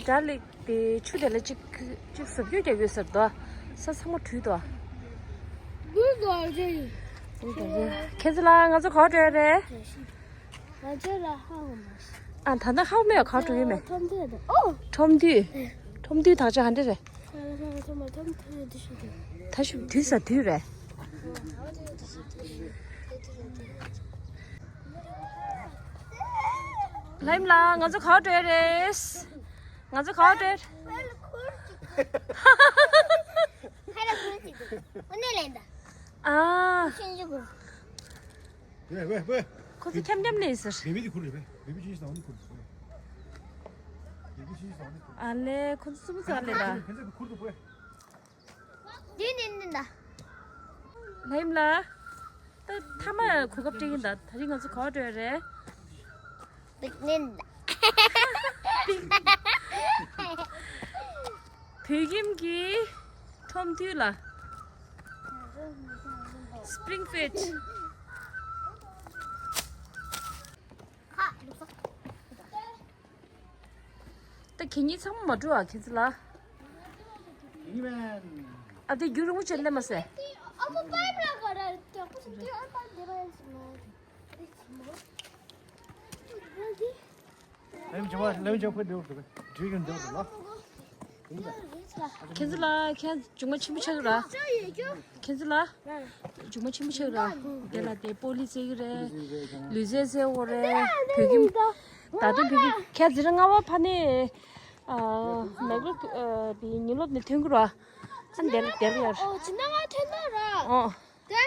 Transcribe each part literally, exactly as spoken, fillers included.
དགྲ་ལེགས་དེ་ཆུ་དེ་ལ་གཅིག་གཅིག་ཟབ་རྒྱུ་རྒྱག་ཡོད་ཟེར་དོ། ས་ཚང་མ་བྲུས་དོ། ཁྱེད་ཚོ་ལ་ང་ཚོ་ག་པར་འགྲོ་ཡ་རེད། ང་ཚོ་ལ་ཧ་གོ་མ་སོང་། ཨ་ད་ལྟ་ཧ་གོ་མེད། ག་པར་འགྲོ་ཡོད་མེད། ཁྲོམ་ཐོག་ཨོ། ཁྲོམ་དུས། ཁྲོམ་དུས་དག་ཆ་ག་འདྲ་རེད། ཁྲོམ་ཐོག་དུས་ཤོད་དེ། ད་ཤུ་དུས་ས་དུས་རེད། ལྷ་ཡུམ་ལགས་ང་ཚོ་ག་པར་འགྲོ་ཡ་རེད། ང་ཚོ་ག་པར་འགྲོ་ཡ་རེད། ཨ། ཝེ་ཝེ་ཝེ། ཁོ་ཚོ་འཁྱམ་འཁྱམ་ནས་ཟེར། བེ་བི་དེ་ཁུར་རེད་པས། བེ་བི་ཅི་ཞིག་བཟང་བ་ནི་ཁུར་རེད་པས། བེ་བི་ཅི་ཞིག་བཟང་བ་ནི་ཁུར་རེད་པས། ཨ་ལེ་ཁོ་ཚོ་སུ་མོ་ཚོ་ཨ་ལེ་ར། ཁྱེད་ཚོ་ཁུར་དུ་པོས། འདི་ནི་འདི་ད། ལྷ་ཡུམ་ལགས། ད་མཐའ་མ་གོ་སྐབས་སྤྲད་ཀྱིན་གདའ། ད་རིང་ང་ཚོ་ག་པར་འགྲོ་ཡ་རེད། པིག་ནིག་ད། བོད་ཁྱིམ་གྱི་ཁྲོམ་ཐོག་ལ། སི་པི་རིང་ཕིཌ། ད་གད་སྙིགས་ཚང་མ་མ་འགྲོ་ཨ་ཁྱེད་ཚོ་ལ། ཨ་དེ་རྒྱུན་རིང་པོ་བྱས་སླེབས་མ་སོང་། ལེམ་ཇོ་ལེམ་ཇོ་ཕུད་འདུག་འགྲོ་གི་འདུག་ལ། ཁྱེད་ཚོ་ལ་ཁྱེད་མཇུག་མ་ཆེན་པོ་ཆགས་ར། ཁྱེད་ཚོ་ལ་མཇུག་མ་ཆེན་པོ་ཆགས་ར། དེ་ལ་དེ་སྤོ་ལོ་རྩེད་ཀྱི་རེད། ལུས་རྩལ་རྩེད་དགོས་རེད། བོད་ཁྱིམ་ད་དུང་བོད་ཁྱིམ་ཁྱེད་ཚོ་རང་ལྔ་པ་ཕ་ནས་ཨ་མེག་ལོ་དེ་ཉིན་ལོ་ནས་ཐོན་གི་ར། ཨ་འདེར་འདེར་ཡར། ཨོ་ཇི་ན་ང་ཐོན་ན་ར། ཨོ། དེ།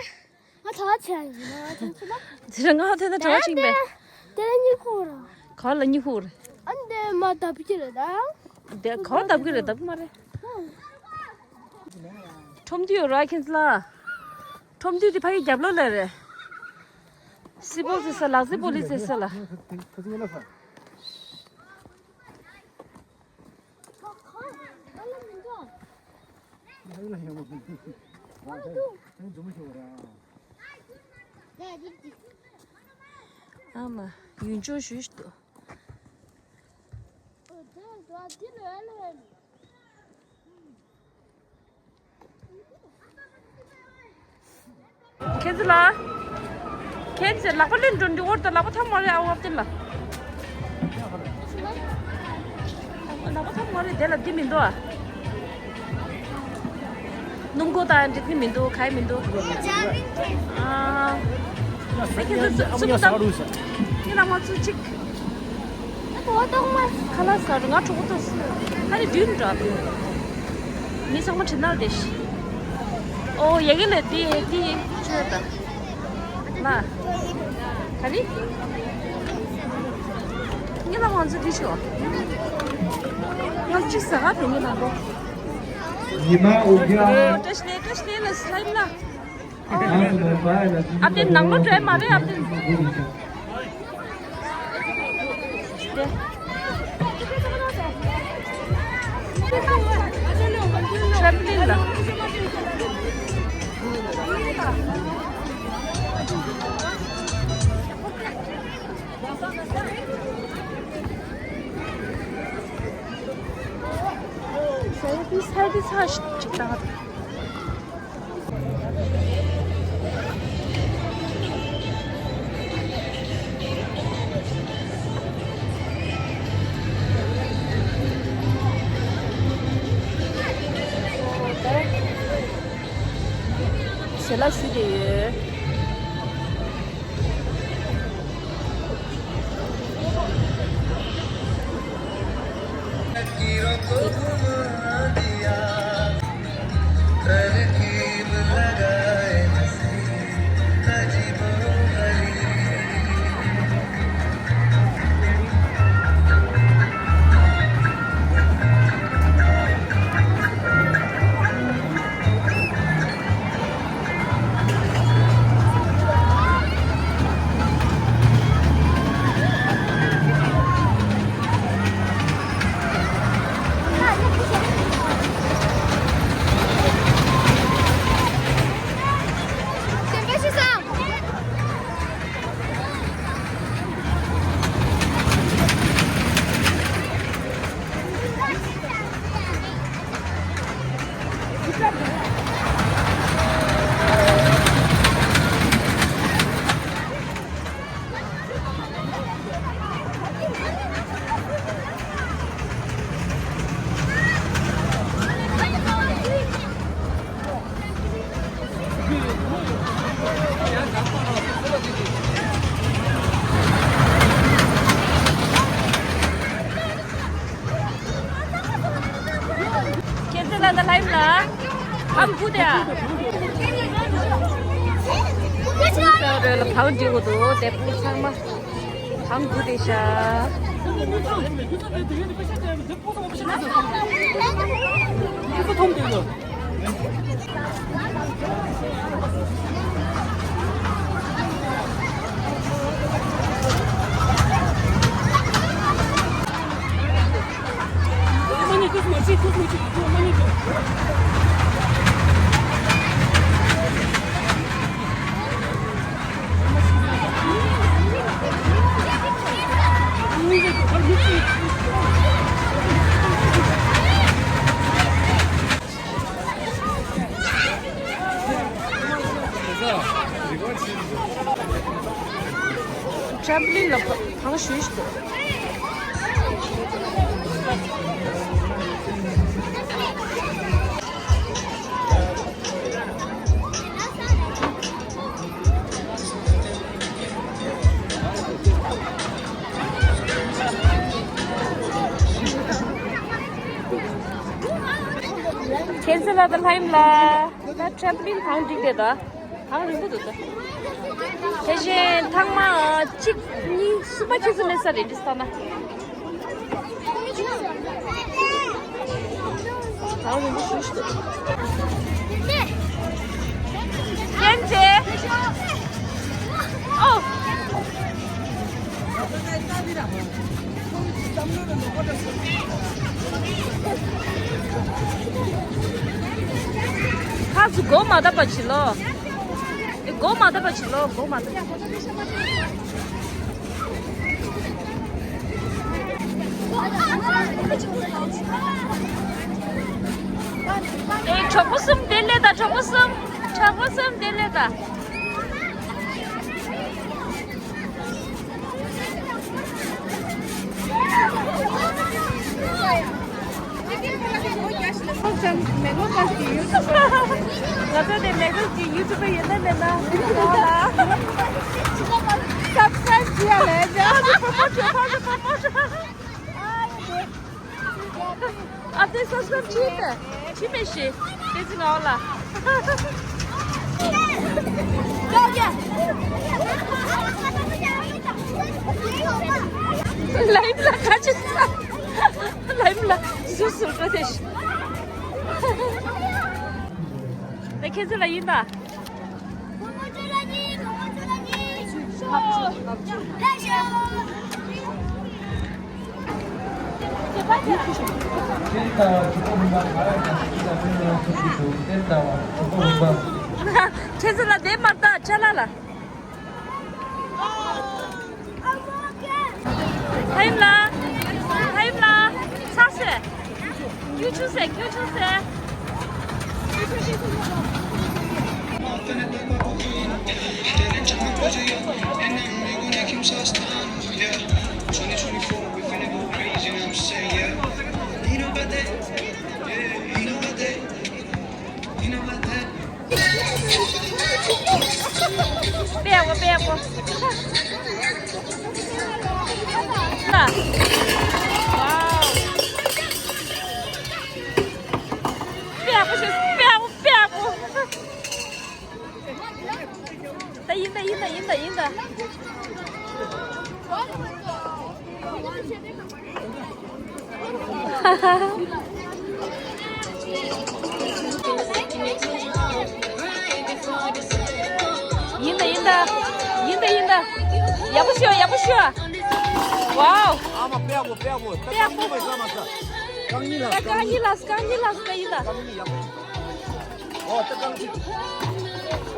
ང་ད་ཆ་ཡིན་ན་ང་ཐོན་ཆུ་ན། ཟེར་ང་ཐོན་ན་གྲོགས་ཆིག་མེད། དེ་ལ་གཉིད་ཁུག་ར། ག་ལ་གཉིད་ཁུག་ར། ཨ་འདི་མ་ད་བུ་ཅི་རེད་ད། དེ་ག་བ་ད་བུ་རེད་ད་བུ་མ་རེད། ཁྲོམ་དུས་ཡོད་ར་ཁྱེད་ཚོ་ལ། ཁྲོམ་དུས་དེ་ཕ་གི་རྒྱབ་ལོགས་ལ་རེད། སི་པོ་ཟེར་ས་ལག་རྩེད་སྤོ་ལོ་རྩེད་ས་ལ། ཨ་མ། ཡུལ་ལྗོངས་ཞུས་ཤིག་ཏུ། ཁྱེད་ཚོ་ལ། ཁྱེད་ཚོས་ལག་པ་ལེན་འགྲོ་འདི་འོར་དང་ལག་པ་ཐམ་མ་རེད་ཨ་བབ་དེ་ལ། ལག་པ་ཐམ་མ་རེད་དེ་ལ་འདི་མི་འདུག་ཨ། སྣུམ་འཁོར་དང་འགྲིག་ནི་མི་འདུག་ག་ཡི་མི་འདུག་ཨ། ཁྱེད་ཚོ་ཚུ་ཚུ་མི་དང་། ངས་ལ་མ་ཚུ་གཅིག་ཁ་ལག་ཟ་རུ་ང་གྲོགས་པོ་ཚོ་སུ་ཧ་རི་བདུན་འགྲོ། མི་ཚང་མ་ཁྲིད་ནར་བསྡད་ཤི། ཨོ་ཡ་གི་ལས་དེ་དེ་ཆོས་ད། ལ། ག་རེ། ངས་ལ་ང་ཚོ་འདི་ཤོག་ང་ཚོ་གཅིག་ཟ་ག་དེ་ངས་ལ་འགྲོ། ཉི་མ་འུར་རྒྱག་ཨོ་བཀྲ་ཤིས་བཀྲ་ཤིས་ལ་སི་ལ་ཡིན་ལ། ཨ་དེ་ནང་ལོ་འགྲོ་ཡ་མ་རེད་ཨ་དེ། ཊེམ་པོ་ལིན་ལ། ས་ཡ་དེ་ས་ཡ་དེ་ཚ་ཞིག་ཅིག་བཏང་། ཞལ་ལག་ཞུས་ཏེ་ཡོད། ལ་བང་བུ་དེ་ཨ། ས་རོལ་ལ་བང་སྒྲིག་དགོས་འདུག་དེ་བུ་ཚང་མ་བང་བུ་དེ་ཤ། ཊེམ་པོ་ལིན་ལ་བང་ཞུས་ཤིག་འདུག་ཁྱེད་ཚོ་ལ་ད་ལྷ་ཡིན་ལ། ད་ཊེམ་པོ་ལིན་བང་སྒྲིག་དེ་ད། བང་རིང་པོ་འདུག་ད། དེ་བཞིན་ཐེངས་མ་གཅིག་གཉིས་གསུམ་པ་ཁྱེད་ཚོ་སླེབས་ས་རེད་འདི་ལྟ་ན། བང་རིང་པོ་ཞིག་འདུག་ཁྱེད་ཚོ། ཨོ། ཁ་སུ་སྒོ་མ་བརྡབ་པ་བྱེད་ལོ། སྒོ་མ་བརྡབ་པ་བྱེད་ལོ། སྒོ་མ་བརྡབ། ཨེ། གྲོགས་པོ་གསུམ་དེ་ལས་ད། གྲོགས་པོ་གསུམ། གྲོགས་པོ་གསུམ་དེ་ལས་ད། ང་ཚོ་དེ་མེག་ལོ་གི་ཡུ་ཊུབ་པར། ང་ཚོ་དེ་མེག་ལོ་གི་ཡུ་ཊུབ་པར་ཡིན་ན་མེད་ན། སབ་སི་ཀ་རེབ་བྱེད་ཡ་ལས་ཀྱང་། ཨ་ནི་པོ་པོ་ཁྱོད་ཕར་ཕར་ཕར། ཨ་དེ་སོ་སོར་ཅི་ཡིན་པས། ཅི་མེད་ཤེས། དེ་ཚོ་ནང་ལ། ལའིབ་ལ་ཁ་ཆེ་ས། ལའིབ་ལ་ཟུར་ཟུར་འགྲོ་དེ་ཤི། ད་ཁྱེད་ཚོ་ལ་ཡིན་ད། ཁྱེད་ཚོ་ལ་དེ་མ་ལྟ་ཅ་ལག་ལ། ཧེམ་ལ། ཧེམ་ལ། ཚ་སེ། ཁྱུ་ཆུ་སེ། ཁྱུ་ཆུ་སེ། པེ་ཡག་པོ། པེ་ཡག་པོ། ཝའོ། པེ་ཡག་པོ་ཞིག་པེ་ཡག་པོ། པེ་ཡག་པོ། ད་ཡིན་ད་ཡིན་ད་ཡིན་ད་ཡིན་ད། ཡིན་ད་ཡིན་ད། ཡིན་ད་ཡིན་ད། ཡག་པོ་ཤོད། ཡག་པོ་ཤོད། ཝའོ། ཨ་མ་པེ་ཡག་པོ། པེ་ཡག་པོ། ད་པེ་ཡག་པོ། རྐང་གཉིས་ལ། རྐང་གཉིས་ལ། རྐང་གཉིས་ལ། ད་ཡིན་ད། རྐང་གཉིས་ཡག་པོ། ཨོ་ད་རྐང་གཅིག་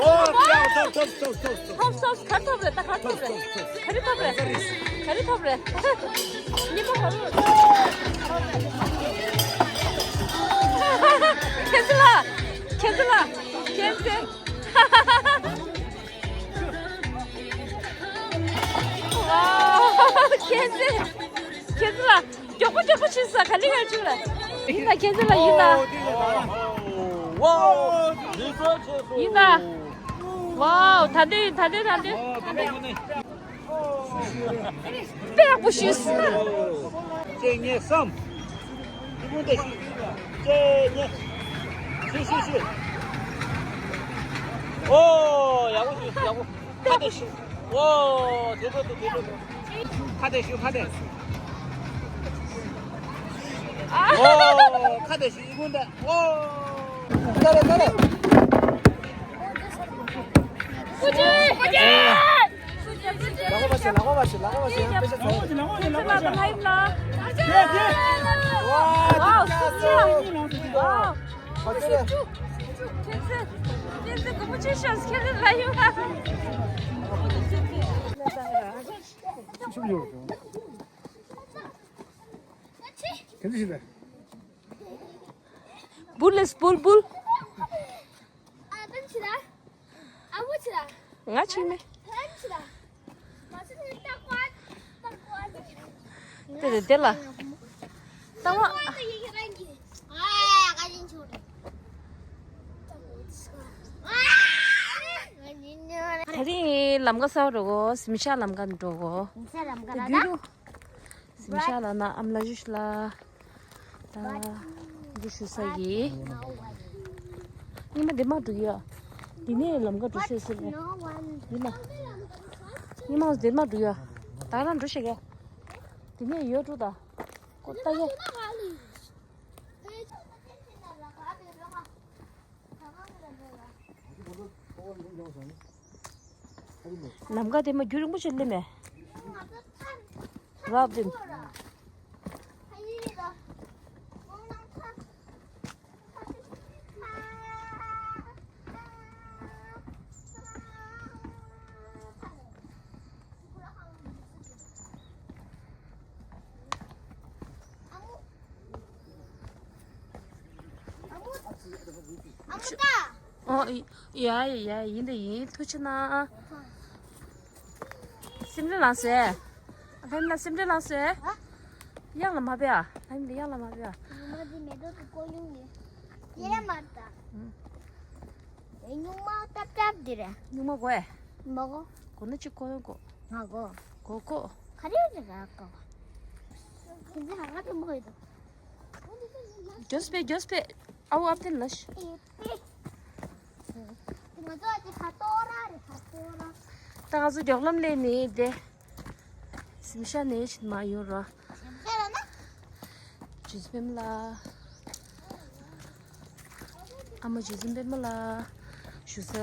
ཨོ་ཡག་པོ། ཐོབ་ཐོབ་ཐོབ་ཐོབ། ཐོབ་ཐོབ། ག་རེ་ཐོབ་རེད། ད་ག་རེ་ཐོབ་རེད། ག་རེ་ཐོབ་རེད། ག་རེ་ཐོབ་རེད། གཉིས་པ་ག་རེ། ཁྱེད་ཚོ་ལ། ཁྱེད་ཚོ་ལ། ཁྱེད་ཚོ། ཝའོ། ཁྱེད་ཚོ། ཁྱེད་ཚོ་ལ། མགྱོགས་པོ་མགྱོགས་པོ་ཕྱིན་ས་ག་ལེ་ག་ཅུ་ལ། ཡིན་ད། ཁྱེད་ཚོ་ལ་ཡིན་ད། ཝའོ། ཡིན་ད། ཝའོ། ད་འདི་ད་འདི་ད་འདི་ད་འདི། དཔེ་ཡག་པོ་ཞུས། གཅིག་གཉིས་གསུམ། གཅིག་གཉིས། གཅིག་གཉིས། ཤུ་ཤུ་ཤུ། ཨོ། ཡག་པོ་ཞུ། ཡག་པོ། ཁ་གཏད་ཞུ། ཨོ། དེ་འགྲོ་འདུག་དེ་འགྲོ་འདུག་ཁ་གཏད་ཞུ། ཁ་གཏད། ཨོ། ཁ་གཏད་ཞུ། ཡིན་ཁུངས་དེ། ཨོ། ད་རེད། ད་རེད། ཀུ་ཅི། ཀུ་ཅི། ལག་པ་བྱེད། ལག་པ་བྱེད། ལག་པ་བྱེད། ཡང་དཔེ་ཆ་ཚང་། ལག་པ་བྱེད། ལག་པ་བྱེད། ལག་པ་བྱེད། ཝའོ། ཝའོ། ཨ་ཙི་རེད། ཁྱེད་ཚོས་ཁྱེད་ཚོས་གོམ་པ་ཆེ་ཤོས་ཁྱེད་ཚོས་ལ་ཡོད། ཁྱེད་ཚོ་ཞིག་ལ། བུལ་ལེས་བུལ་བུལ། ང་ཆིག་མེད། དེ་དེ་དེ་ལ། ཏང་བ། ད་རིང་ལམ་ཀ་གསར་པ་འགྲོ་གོ། གཟིམ་ཤག་ལམ་ཀ་འགྲོ་གོ། དེ་དུས་རུ། གཟིམ་ཤག་ལ་ན་ཨམ་ལ་ཞུ་ཤི་ལ། ད་འདི་ཞུ་ས་ཡི། ཉི་མ་འདི་མ་འགྲོ་ཡ། འདི་ནས་ལམ་ཀ་འགྲོ་ཤེས་ཟེར་བས། འདི་ལ། ཉི་མ་འདི་མ་འགྲོ་ཡ། ད་རང་འགྲོ་ཤེས་ག་འདི་ནས་ཡོད་འགྲོ་ད། ཀོ་ད་ཡ། ལམ་ཀ་དེ་མ་རྒྱུན་རིང་པོ་ཞིག་སླེབས་མེད། རབ་དེ། ཨོ། ཡ་ཡ་ཡ། ཡིན་ད་ཡིན། ཐུགས་རྗེ་གནང་། སེམས་ཁྲལ་ལངས་སོང་། ཨ་ཕ་ལ་སེམས་ཁྲལ་ལངས་སོང་། གཡང་ལ་མ་ཕེབས་ཨ། ཨ་ཕ་ལ་གཡང་ལ་མ་ཕེབས་ཨ། ང་འདི་མེ་ཏོག་གི་སྐོར་ཡོང་ཡོད། དེ་རེད་མ་ད། ཨུ། སྨྱུག་མ་ཏབ་ཏབ་འདི་རེད། སྨྱུག་མ་དགོས་ཨེ། མ་དགོས། དགོས་ན་གཅིག་ཁོ་ཡོང་དགོས། ང་དགོས། དགོས་དགོས། ག་རེ་ཡོད་ཀྱི་ག་གོ། ཁྱེད་ཚོ་ཧ་ག་དུ་མོ་ཡོད་དོ། རྒྱོས་པས་རྒྱོས་པས། ཨའུ་ཨབ་ཏེ་ལ་ཤི། ང་ཚོ་ཨ་ཅེ་ཁ་ཏོ་ར་རེད། ཁ་ཏོ་ར། ད་ང་ཚོ་མགྱོགས་ལམ་ལས་ནི་དེ། གཟིམ་ཤག་ནས་ཕྱིན་མ་ཡོང་རོ། གཟིམ་ཤག་ལ་ན། རྗེ་བཙུན་པད་མ་ལགས། ཨ་མ་རྗེ་བཙུན་པད་མ་ལགས། ཞུ་ས།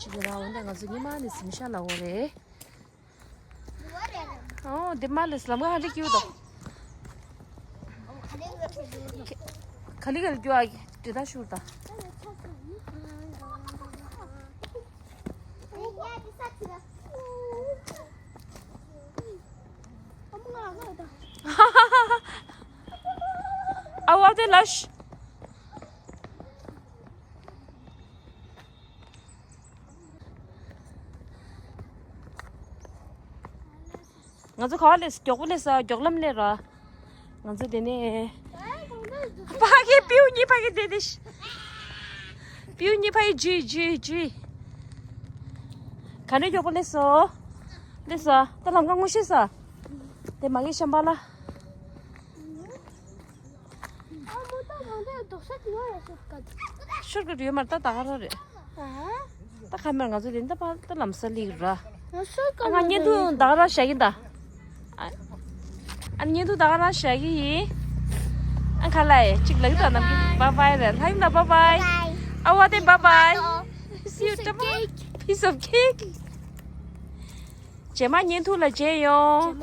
ཅིག་ར་འོན་ཏེ་ང་ཚོ་ཉི་མ་ནས་གཟིམ་ཤག་ལ་འོ་རེད། ཨོ། འདི་མ་ལས་ལམ་ཁ་ཧ་ལས་ཀྱིའུ་དང་། ག་ལི་ག་ལི་རྒྱུ་ཨ་འདི་ད་ཤུར་ད། ཨ་ཝ་དེ་ལ་ཤི། ང་ཚོ་ག་བ་སླེབས། མགྱོགས་པོ་སླེབས་ས། མགྱོགས་ལམ་སླེབས་ར། ང་ཚོ་དེ་ནས་ཕ་གི་པིའུ་གཉིས་ཕ་གི་དེ་དེ་ཤི། པིའུ་གཉིས་ཕ་གི་ཇུས་ཇུས་ཇུས། ག་ནས་མགྱོགས་པོ་སླེབས་སོ། སླེབས་ས། ད་ལམ་ཁ་ངོ་ཤེས་ས། དེ་མ་གི་ཤམ་པ་ལ། ཤོར་གི་ཡོད་མ་རེད། ད་ད་ག་རང་རེད། ད་ཁ་མེར་ང་ཚོ་དེ་འདྲ་པ་ད་ལམ་སང་སླེབས་ར། ང་བརྙན་ཐུང་ད་ག་རང་བཞག་གི་ད། ཨ་བརྙན་ཐུང་ད་ག་རང་བཞག་གི་ཡིན། ཨ་ཁ་ལ་ཡེ་གཅིག་ལབ་ཀྱི་ད། ནམ་རྒྱུན་བཱའི་བཱའི་རེད། ལྷ་ཡུམ་ལ་བཱའི་བཱའི། ཨ་ཝ་དེ་བཱའི་བཱའི། See you tomorrow. Piece of cake. རྗེས་མ་བརྙན་ཐུང་ལ་མཇལ་ཡོང་།